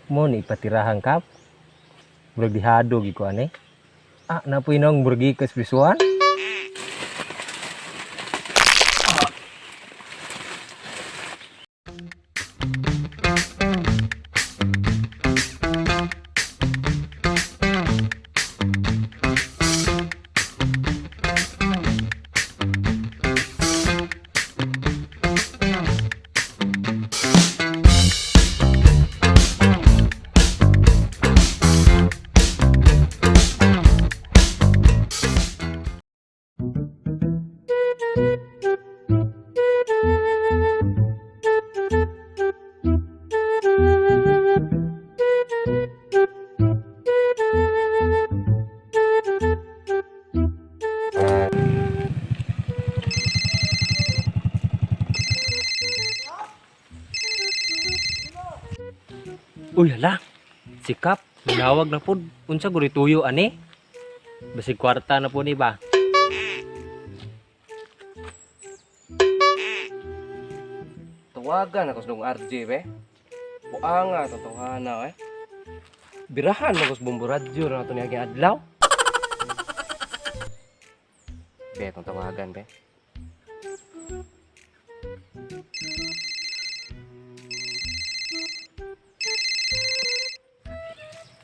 Mo ni patirahan, Kap. Murag dihado gi ko ani. Ah, napoy nang murag gikas bisuan. Uy, hala. Si Kap, manawag na pod. Unsa guri tuyo ani? Basig kwarta na po ni ba? Tawagan ako sa dong RJ be. Buanga totohana eh. Birahan mo sa bumbo radyo na ito niya adlaw. Be, itong tawagan be.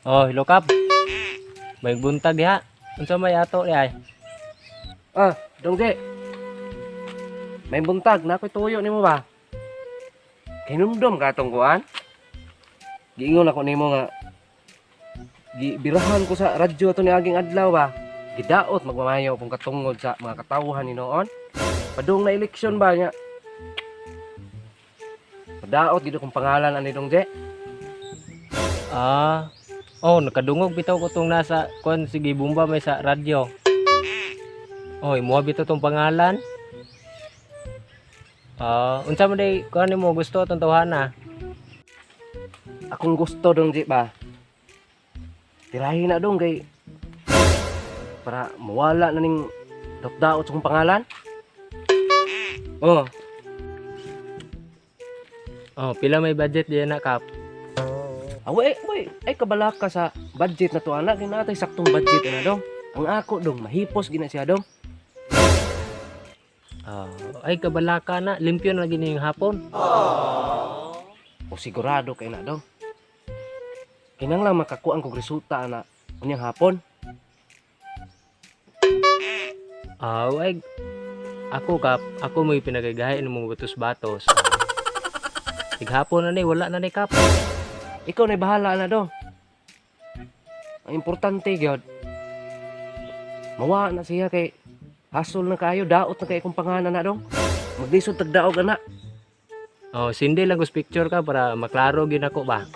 Oh, hello, Kap. May buntag diha. Unsa may ato di ay? Ah, dong J. May buntag na ako'y tuyo nimo ba? Kinumdum ka atong kuan? Giingon ako nimo nga gibirahan ko sa radyo ato ni aging adlaw ba. Gidaot magmamayo kung katungod sa mga katawhan ni noon. Padung na eleksyon ba niya? Padaot gid akong pangalan ani dong J. Ah. Oh, nakadungog bitaw ko tong nasa kuan, sige bomba may sa radyo. Oh, imuha bitaw tong pangalan. Ah, unsa man day kuan nimo gusto atong tawhana? Akong gusto dong J ba. Tirahin na dong kay para mawala na ning daot-daot sa akong pangalan. Oh, Oh, pila may budget diyan na, Kap? Awe, ay, ay kabalaka sa budget na to anak, kay natay saktong budget na dong. Ang ako dong mahipos gina siya dong. Ah, ay kabalaka na, limpyo na lagi ning hapon. O sigurado kay na dong. Kinanglan makakuan kog resulta ana unyang hapon. Ah, ay ako, Kap, ako may pinagagahi ng mga batos-batos. Tighapon na ni, wala na ni, Kap. Ikaw na bahala na dong. Ang importante gyud mawa na siya kay hasol na kayo, daot na kay akong pangalan na dong. Maglisod tag daog ana. Oh, sindi lang kus picture ka para maklaro gyud ako ba.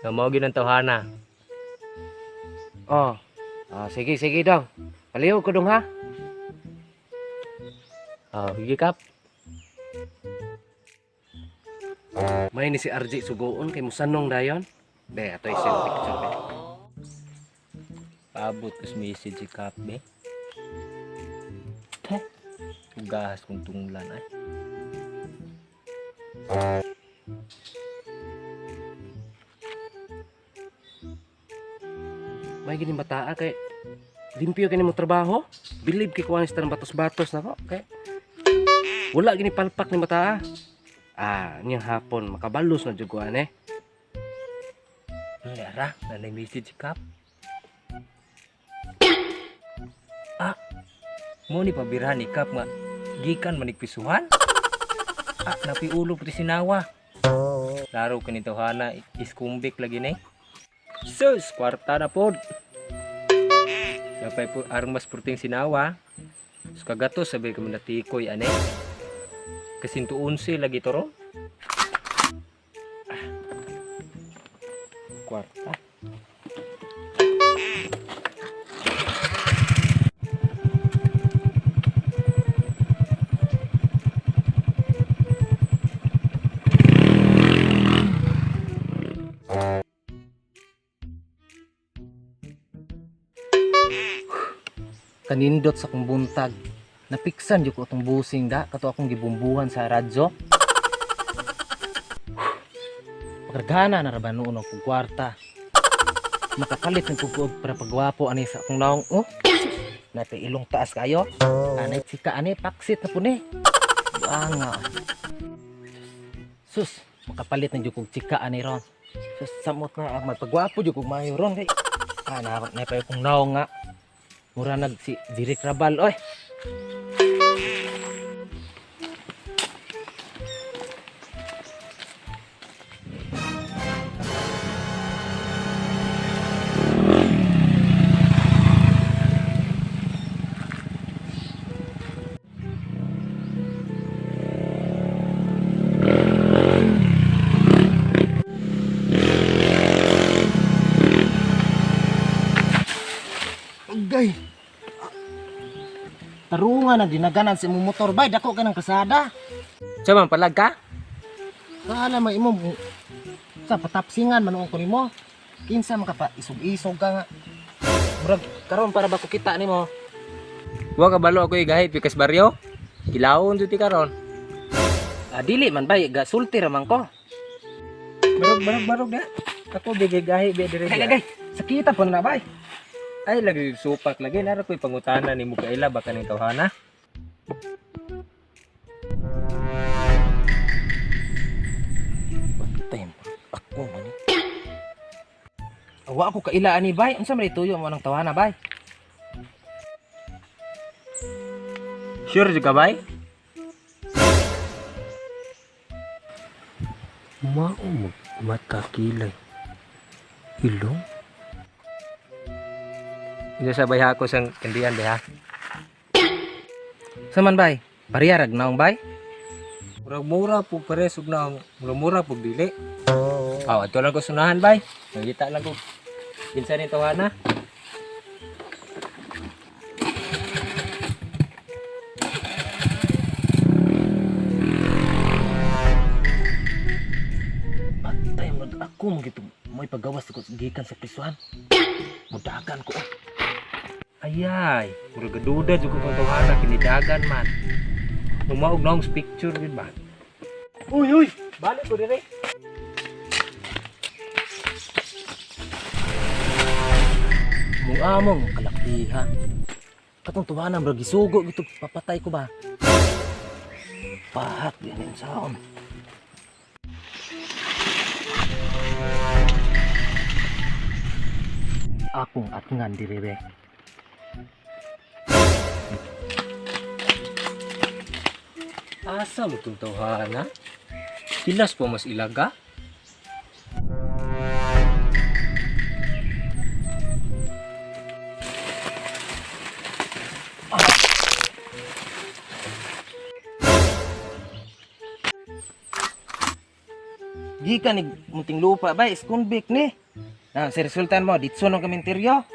Nga mao gyud ang tawhana. Oh. Ah, sige sige dong. Paliw ko dong ha. Oh, sige, Kap. May ni si RJ sugoon kay musanong dayon. Be, ato i-send picture be. Paabot kus message si Kap be. Teh. Ugahas kong tunglan ay. May gini bataa kay limpyo kini mo trabaho. Bilib kay kuan sa batos-batos nako kay wala gini palpak ni bataa. Ah, niyang hapon makabalos na jud ko ane. Lara, nanay message si Kap. Ah, mo ni pabirahan ni Kap nga gikan manikpisuhan. Ah, napiulo pati sinawa. Laro kini tawhana iskumbik lagi ni. Sus, kwarta na pod. Napay po armas purting sinawa. Sus kagato sabi kami natikoy ane. Kasintuunsi lagi toro. Ah. Kwarta. Kanindot sa kong buntag. Napiksan jud ko atong busing da kato akong gibumbuhan sa radyo. Makargana na ra ba noon og kwarta. Makakalit ng kukuog para pagwapo ani sa akong naong oh. Napay ilong taas kayo. Anay sika ani paksit na puni. Buanga. Sus, makapalit ng jud kog chika ani ron. Sus, samot na ah, magpagwapo jud kog maayo ron kay. Ah, na napay akong naong nga. Mura nag si Jeric Rabal oy. Agay. Tarungan na dinaganan sa imong motor bay dako ka ng kasada. Sa man palag ka? Kaala man imo sa patapsingan man ko nimo. Kinsa man ka pa isog-isog ka nga. Murag karon para ba ko kita nimo? Wa ka balo ako igahi pikas baryo. Kilawon jud ti karon. Ah, dili man bay gasulti ra man ko. Barog barog barog na. Ako bigay gahi bi dire. Gay gay, sakita po na bay. Ay lagi supak lagi nara ko'y pangutana nimo kaila baka ning tawhana. Patay mo. Ako man ni. Awa ako kaila ani bay. Unsa man tuyo mo nang tawana bay? Sure jud ka bay? Mao mo matkakilay. Ilong. Isa sa bayha ko sang kandian diha. Sa man bay? Bariyarag naong bay? Murag mura po pares ug naong murag mura po dili. Aw, ato lang ko sunahan bay. Nangita lang ko. Kinsa ni tawhana? Patay mo ako mo gito mo'y pagawas ko gikan sa prisuhan. Mudagan ko. Oh. Ayay, murag duda jud ko tong tawhana kinidagan man. Mumaog naong picture gid ba? Uy uy, balik ko dire. Mong among kalakbiha. Katong tuwanan bro gisugo gito papatay ko ba. Pahat yan saon. Akong atngan dire be. Asa mo tong tawhana? Kilas po mas ilaga? Gikan ni munting lupa bay, is convict ni. Na si resultan mo ditso ng kaminteryo.